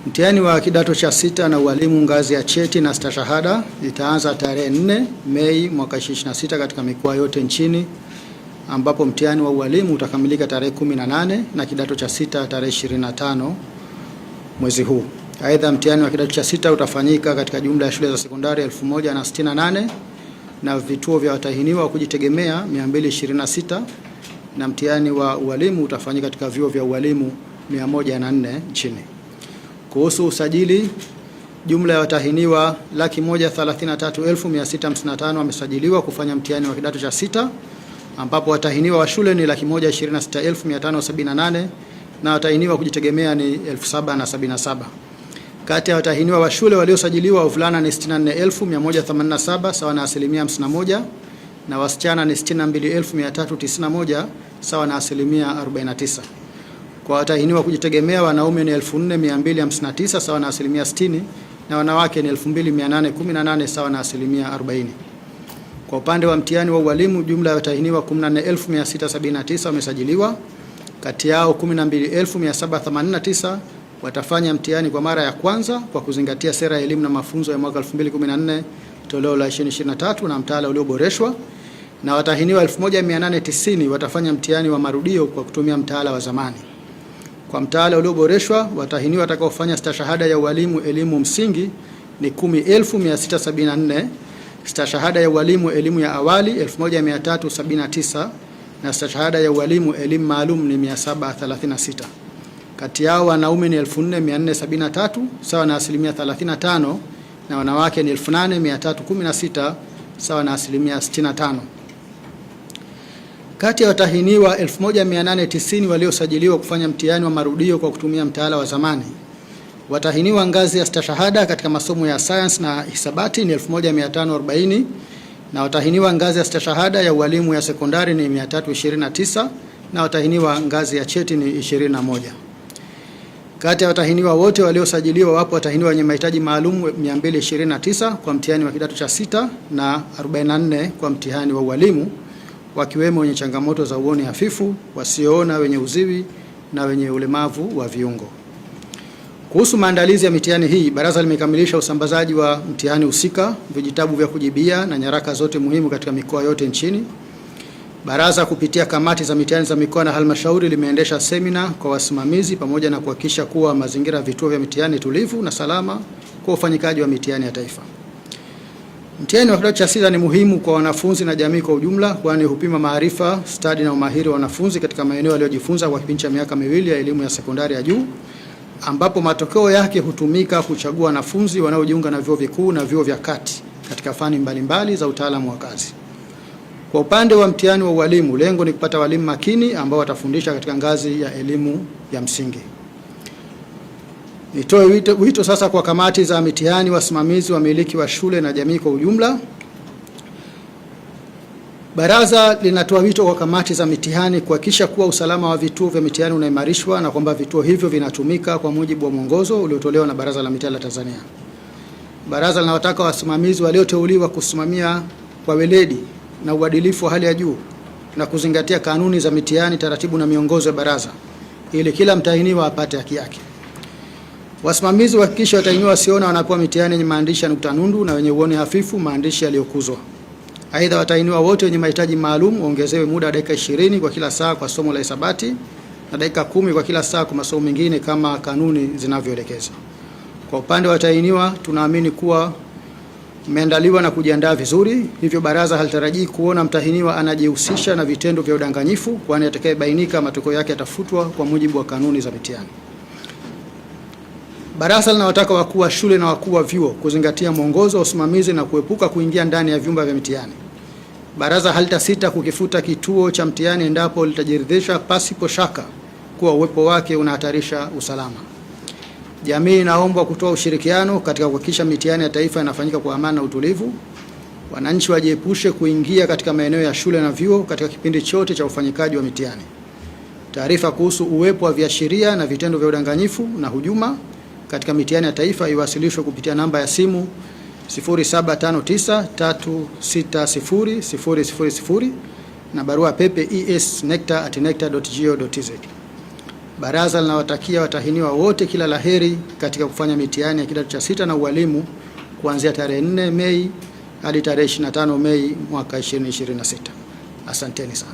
Mtihani wa kidato cha sita na ualimu ngazi ya cheti na stashahada itaanza tarehe 4 Mei mwaka 2026 katika mikoa yote nchini, ambapo mtihani wa ualimu utakamilika tarehe 18 na kidato cha sita tarehe 25 mwezi huu. Aidha, mtihani wa kidato cha sita utafanyika katika jumla ya shule za sekondari 1068 na vituo vya watahiniwa wa kujitegemea 226 na mtihani wa ualimu utafanyika katika vyuo vya ualimu 104 nchini. Kuhusu usajili, jumla ya watahiniwa 133,655 wamesajiliwa kufanya mtihani wa kidato cha sita, ambapo watahiniwa wa shule ni 126,578 na watahiniwa kujitegemea ni 7,077. Kati ya watahiniwa wa shule waliosajiliwa, wavulana ni 64,187 sawa na asilimia 51 na wasichana ni 62,391 sawa na asilimia 49. Kwa watahiniwa kujitegemea wanaume ni 4259 sawa na asilimia 60 na wanawake ni 2818 sawa na asilimia 40. Kwa upande wa mtihani wa ualimu, jumla ya watahiniwa 14679 wamesajiliwa. Kati yao 12789 watafanya mtihani kwa mara ya kwanza kwa kuzingatia sera ya elimu na mafunzo ya mwaka 2014 toleo la 2023 na mtaala ulioboreshwa, na watahiniwa 1890 watafanya mtihani wa marudio kwa kutumia mtaala wa zamani. Kwa mtaala ulioboreshwa, watahiniwa watakaofanya stashahada ya ualimu elimu msingi ni 10674, stashahada ya ualimu elimu ya awali 1379 na stashahada ya ualimu elimu maalum ni 736. Kati yao wanaume ni 4473 sawa na asilimia 35 na wanawake ni 8316 sawa na asilimia 65. Kati ya watahiniwa 1890 waliosajiliwa kufanya mtihani wa marudio kwa kutumia mtaala wa zamani, watahiniwa ngazi ya stashahada katika masomo ya sayansi na hisabati ni 1540 na watahiniwa ngazi ya stashahada ya ualimu ya sekondari ni 329 na watahiniwa ngazi ya cheti ni 21. Kati ya watahiniwa wote waliosajiliwa wapo watahiniwa wenye mahitaji maalum 229 kwa mtihani wa kidato cha sita na 44 kwa mtihani wa ualimu, wakiwemo wenye changamoto za uoni hafifu, wasioona, wenye uziwi na wenye ulemavu wa viungo. Kuhusu maandalizi ya mitihani hii, baraza limekamilisha usambazaji wa mtihani husika, vijitabu vya kujibia na nyaraka zote muhimu katika mikoa yote nchini. Baraza kupitia kamati za mitihani za mikoa na halmashauri limeendesha semina kwa wasimamizi pamoja na kuhakikisha kuwa mazingira ya vituo vya mitihani tulivu na salama kwa ufanyikaji wa mitihani ya taifa. Mtihani wa kidato cha sita ni muhimu kwa wanafunzi na jamii kwa ujumla, kwani hupima maarifa, stadi na umahiri wa wanafunzi katika maeneo waliojifunza kwa kipindi cha miaka miwili ya elimu ya sekondari ya juu, ambapo matokeo yake hutumika kuchagua wanafunzi wanaojiunga na vyuo vikuu na vyuo vya kati katika fani mbalimbali za utaalamu wa kazi. Kwa upande wa mtihani wa ualimu, lengo ni kupata walimu makini ambao watafundisha katika ngazi ya elimu ya msingi. Nitoe wito sasa kwa kamati za mitihani, wasimamizi, wamiliki wa shule na jamii kwa ujumla. Baraza linatoa wito kwa kamati za mitihani kuhakikisha kuwa usalama wa vituo vya mitihani unaimarishwa na kwamba vituo hivyo vinatumika kwa mujibu wa mwongozo uliotolewa na Baraza la Mitihani la Tanzania. Baraza linawataka wasimamizi walioteuliwa kusimamia kwa weledi na uadilifu wa hali ya juu na kuzingatia kanuni za mitihani, taratibu na miongozo ya baraza ili kila mtahiniwa apate haki yake. Wasimamizi wahakikishe watahiniwa wasiona wanapewa mitihani yenye maandishi ya nukta nundu na wenye uoni hafifu maandishi yaliyokuzwa. Aidha, watahiniwa wote wenye mahitaji maalum waongezewe muda wa dakika 20 kwa kila saa kwa somo la hisabati na dakika 10 kwa kila saa kwa masomo mengine kama kanuni zinavyoelekeza. Kwa upande wa watahiniwa, tunaamini kuwa mmeandaliwa na kujiandaa vizuri, hivyo baraza halitarajii kuona mtahiniwa anajihusisha na vitendo vya udanganyifu, kwani atakayebainika matokeo yake yatafutwa kwa mujibu wa kanuni za mitihani. Baraza linawataka wakuu wa shule na wakuu wa vyuo kuzingatia mwongozo wa usimamizi na kuepuka kuingia ndani ya vyumba vya mitihani. Baraza halitasita kukifuta kituo cha mtihani endapo litajiridhisha pasipo shaka kuwa uwepo wake unahatarisha usalama. Jamii inaombwa kutoa ushirikiano katika kuhakikisha mitihani ya taifa inafanyika kwa amani na utulivu. Wananchi wajiepushe kuingia katika maeneo ya shule na vyuo katika kipindi chote cha ufanyikaji wa mitihani. Taarifa kuhusu uwepo wa viashiria na vitendo vya udanganyifu na hujuma katika mitihani ya taifa iwasilishwe kupitia namba ya simu 0759360000 na barua pepe esnecta@necta.go.tz. Baraza linawatakia watahiniwa wote kila laheri katika kufanya mitihani ya kidato cha sita na ualimu kuanzia tarehe 4 Mei hadi tarehe 25 Mei mwaka 2026. Asanteni sana.